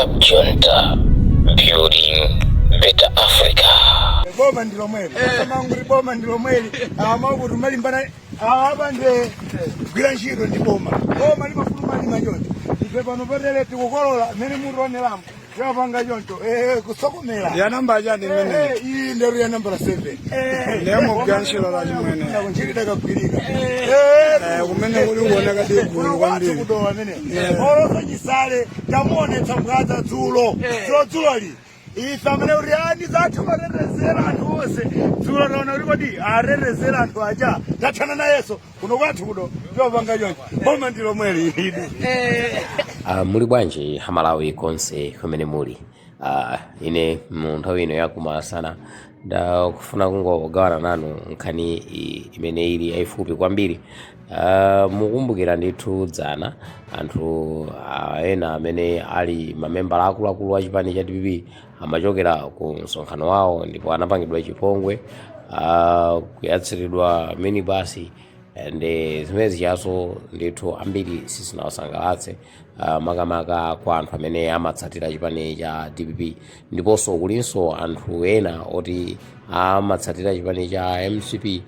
Cab Junta, building better Africa. Boma ndi lomweli, manguti boma ndi lomweli, amakuti malimbana apa nde kugwira ntchito ndi boma. Boma limafuna malima choncho. Ife pano patere tikukolola mmene mutioneramo, timapanga choncho, kusokomera. Ya namba chani imene? Iyi nderu ya nambala 7. Ndiye mugwira ntchito la chimwene. Ntchito idakagwirika. Kumene kuli kuoneka digulu kwambiri. Kudowa amene olosa chisale tamuonetsa mbwadza dzulo dzulo dzuloli. Ife amene kuti ani zathu matetezera anthu onse dzulo taona kuti kodi atetezera anthu aja tathana nayenso kuno kwathu kuno tiwapanga choncho. Boma ndi lomweli idu. Muli bwanji Amalawi konse kumene muli? Ine mu nthawi ino yakumasana ndakufuna kungogawana nanu nkhani imene ili yayifupi kwambiri. Mukumbukira ndithu dzana anthu ena amene ali mamembala akuluakulu a chipani cha DPP amachokera ku msonkhano wawo ndipo anapangidwa chipongwe, kuyatsiridwa minibasi ndi zimene zichaso ndithu ambiri sizinawasangalatse, makamaka kwa anthu amene amatsatira chipani cha DPP, ndiponso kulinso anthu ena oti amatsatira chipani cha MCP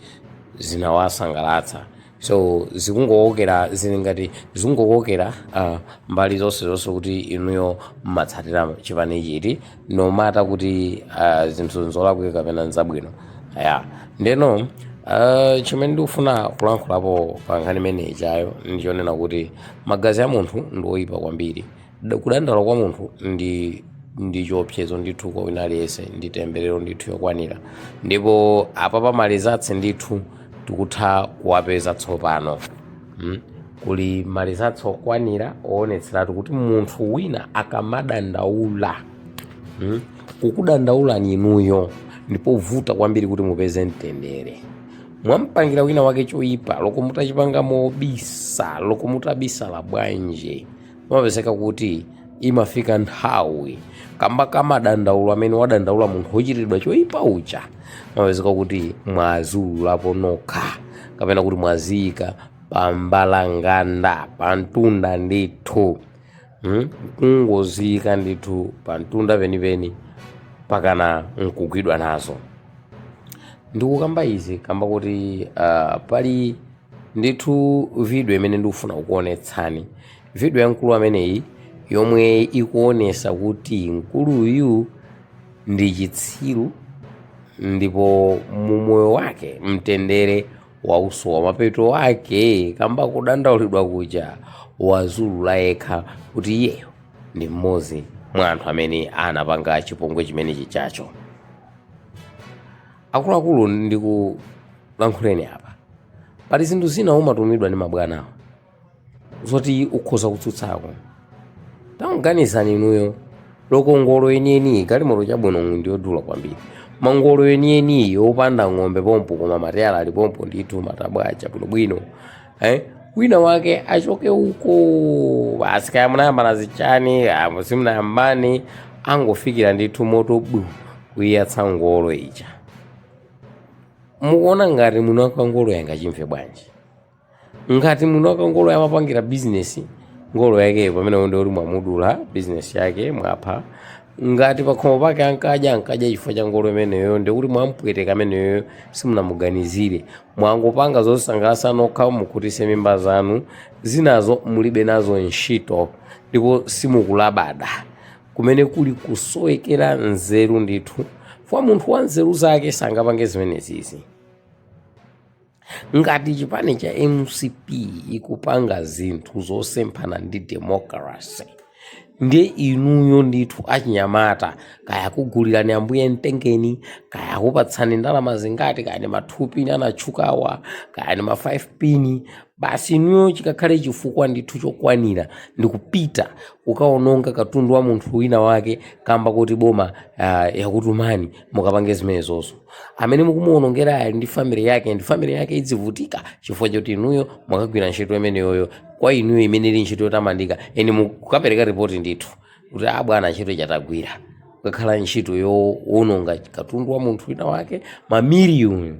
zinawasangalatsa. So zikungokokera, zili ngati zikungokokera mbali zonse zonse kuti inuyo mmatsatira chipani chiti, no matter kuti zinthu nzolakwika kapena nzabwino ya. Ndeno chimene ndikufuna kulankhulapo pa nkhani imeneyi chayo ndichonena kuti magazi a munthu ndi oyipa kwambiri. Kudandaula kwa munthu ndi chiopsezo ndithu kwa wina aliyense, ndi temberero ndithu yokwanira. Ndipo apa pamalizatsi ndithu tikutha kuwapeza tsopano, Kuli malizatsi okwanira oonetseratu kuti munthu wina akamadandaula, Kukudandaulani inuyo ndipo vuta kwambiri kuti mupeze mtendere. Mwampangira wina wake choyipa, loko mutachipanga mobisa, loko mutabisala bwanji, mumapezeka kuti imafika nthawi kamba kamadandaulo amene wadandaula munthu wochitiridwa choyipa uja, mumapezeka kuti mwazululapo nokha kapena kuti mwaziyika pambalanganda pamtunda ndithu, Kungoziyika ndithu pamtunda penipeni pakana nkugwidwa nazo. Ndikukamba izi kamba kuti pali ndithu video imene ndikufuna kukuonetsani, video ya mkulu ameneyi yomwe ikuonesa kuti mkuluyu ndi chitsiru ndipo mumoyo wake mtendere wausowa. Mapeto ake kamba kudandaulidwa kuja wazulula yekha kuti iyeyo ndi mmodzi mwa anthu amene anapanga chipongwe chimenechi chacho. Akuluakulu, ndikulankhuleni apa, pali zinthu zina umatumidwa ndi mabwanawo zoti ukhoza kutsutsako. Tangoganizani inuyo, loko ngolo yeniyeni, galimoto chabwino ndiyodula kwambiri, mangolo yeniyeni yopanda ng'ombe pompo, koma mateyala ali pompo ndithu, matabwa aja bwinobwino, eh? Wina wake achoke uko basi, kaya munayambana zichani, kaya simunayambane, angofikira ndithu moto bu kuyiyatsa ngolo ija. Mukuona ngati mwini wake ngolo yangachimve bwanji? Ngati mwini wake ngolo yamapangira bizinesi ngolo yakeyo, pamene ndi kuti mwamudula bizinesi yake, mwapha. Ngati pakhomo pake ankadya chifukwa cha ngolo imeneyo, ndikuti mwampweteka ameneyo, simunamuganizire, mwangopanga zosangalatsa nokha, mukhutise mimba zanu, zinazo mulibe nazo ntchito ndipo simukulabada. Kumene kuli kusowekera nzeru ndithu, fwa munthu wa nzeru zake sangapange zimenezizi. Ngati chipani cha MCP ikupanga zinthu zosemphana ndi democracy, ndiye inuyo ndithu achinyamata, kaya kugulirani ambuye mtengeni, kaya kupatsani ndalama zingati, kaya ni ma 2 pin anatchukawa, kaya ni ma 5 pin, basi inuyo chikakhale chifukwa ndithu chokwanira ndikupita kukaononga katundu wa munthu wina wake kamba kuti boma yakutumani mukapange zimenezozo. Amene mukumuonongera ali ndi family yake, ndi family yake idzivutika chifukwa choti inuyo mwakagwira ntchito imeneyoyo. Kwa inuyo imene ili ntchito yotamandika, eni mukapereka ripoti ndithu kuti a bwana, ntchito ichatagwira kukakhala ntchito yowononga katundu wa munthu wina wake mamiliyoni.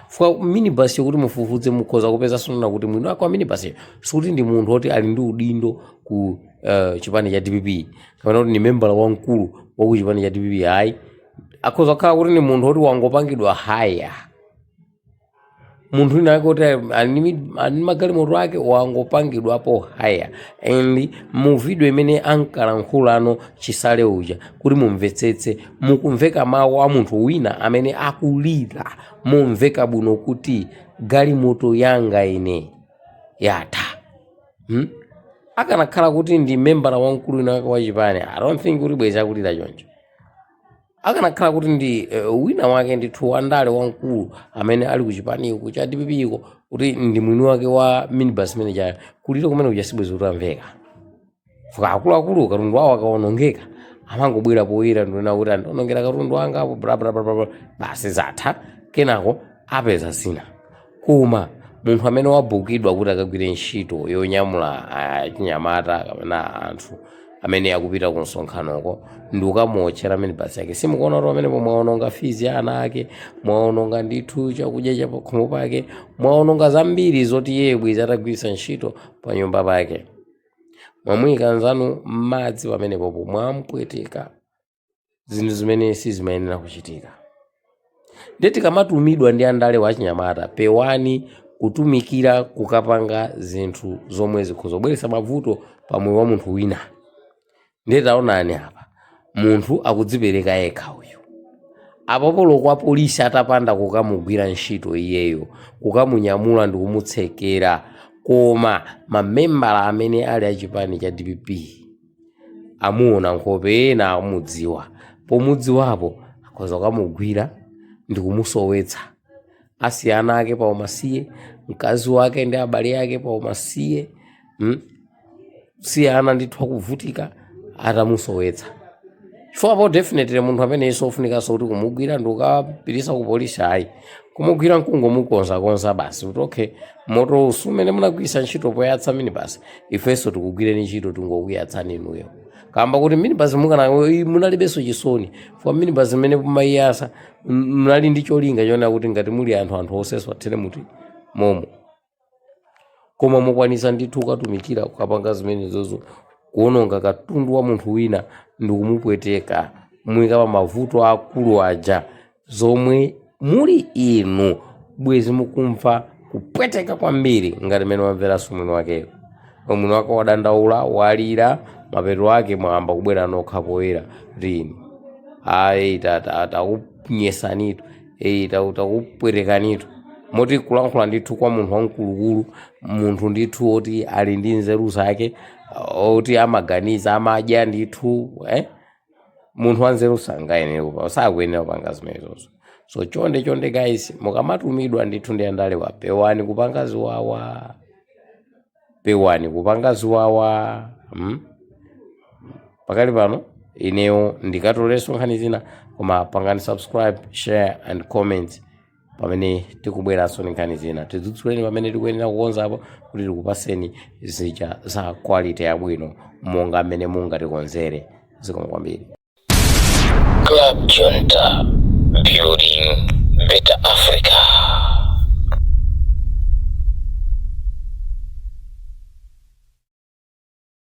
Fwa minibus yokuti mufufuze mukhoza kupeza sonona kuti mwini wake wa minibus sikuti ndi munthu oti ali ndi udindo ku chipani cha DPP kapena kuti ni membala wamkulu wa ku chipani cha DPP ayi. Akhoza kukhala kuti ni munthu woti wangopangidwa hire, munthu wina wake kuti ali ndi magalimoto ake, wangopangidwapo hire. And mu video imene ankalankhulano Chisale uja, kuti mumvetsetse, mukumveka mawu a munthu wina amene akulira mumveka bwino kuti galimoto yanga ine yatha, Akanakhala kuti ndi membala wamkulu wina wake wa chipani, I don't think kuti bwezi akulira choncho. Akanakhala kuti ndi wina wake ndithu wandale wamkulu amene ali ku chipaniko cha DPP iko, kuti ndi mwini wake wa minibus imene chayo, kulira kumene kuja sibwezi kuti amveka. Fuka akuluakulu katundu awo akaonongeka amangobwera poyera ndikuona kuti andionongera katundu anga apo, bla bla bla bla, basi zatha, kenako apeza zina. Koma munthu amene wabukidwa kuti akagwire ntchito yonyamula achinyamata kapena anthu amene akupita ku msonkhanoko ndi kukamuotchera minibus yake, simukuona kuti pamenepo mwaononga fees ya ana ake, mwaononga ndithu chakudya cha pakhomo pake, mwaononga zambiri zoti iye bwezi atagwiritsa ntchito pa nyumba pake? Mwamuyika nzanu m'madzi pamenepopo, mwampweteka, zinthu zimene sizimayenera kuchitika. Ndiye tikamatumidwa ndi andale wachinyamata, pewani kutumikira kukapanga zinthu zomwe zikhoza kubweretsa mavuto pa moyo wa munthu wina. Ndiye taonani apa, munthu akudzipereka yekha uyu. Apapo kwa polisi atapanda kukamugwira ntchito iyeyo, kukamunyamula ndi kumutsekera, koma mamembala amene ali achipani cha DPP amuona nkhope, ena amudziwa, pomudziwapo akhoza kukamugwira ndi kumusowetsa, asiya ana ake pa umasiye, mkazi wake ndi abale ake pa umasiye, Siya ana ndithu akuvutika atamusowetsa. Chifukwa po definitely munthu amene sofunikanso kuti kumugwira ndi kukapitisa ku polisi ayi, kumugwira nkungomukonzakonza basi kuti okay, moto umene munagwiritsa ntchito poyatsa minibus, ifenso tikugwireni ntchito, tingokuyatsani inuyo, kamba kuti minibus mukana munalibenso chisoni. Chifukwa minibus imene mumayiyatsa munali ndi cholinga chonena kuti ngati muli anthu, anthu onsenso athere muti momo. Koma mukwanisa ndithu kukatumikira kukapanga zimenezozo, kuononga katundu wa munthu wina ndi kumupweteka, muyika pa mavuto akulu aja zomwe muli inu bwezi mukumva kupweteka kwambiri ngati mmene wamveranso mwini wakeyo. Mwini wake wadandaula, walira, mapeto ake mwayamba kubwera nokha poyera kuti ine ayi, takunyesanitu, eyi, takupwetekanitu. Moti kulankhula ndithu kwa munthu wamkulukulu, munthu ndithu woti ali ndi nzeru zake, oti amaganiza, amadya ndithu, Munthu wanzeru sangayenere kupa, sakuyenera kupanga zimenezozo. So chonde chonde guys, mukamatumidwa ndithu ndi andalewa, pewani kupanga ziwawa, pewani kupanga ziwawa, Pakali pano ineyo ndikatolenso nkhani zina, koma pangani subscribe, share and comment pamene tikubweranso ndi nkhani zina. Tidzudzuleni pamene tikuyenera kukonzapo kuti tikupaseni zija za quality yabwino monga mmene mungatikonzere. Zikomo kwambiri. Club Junta, building better Africa.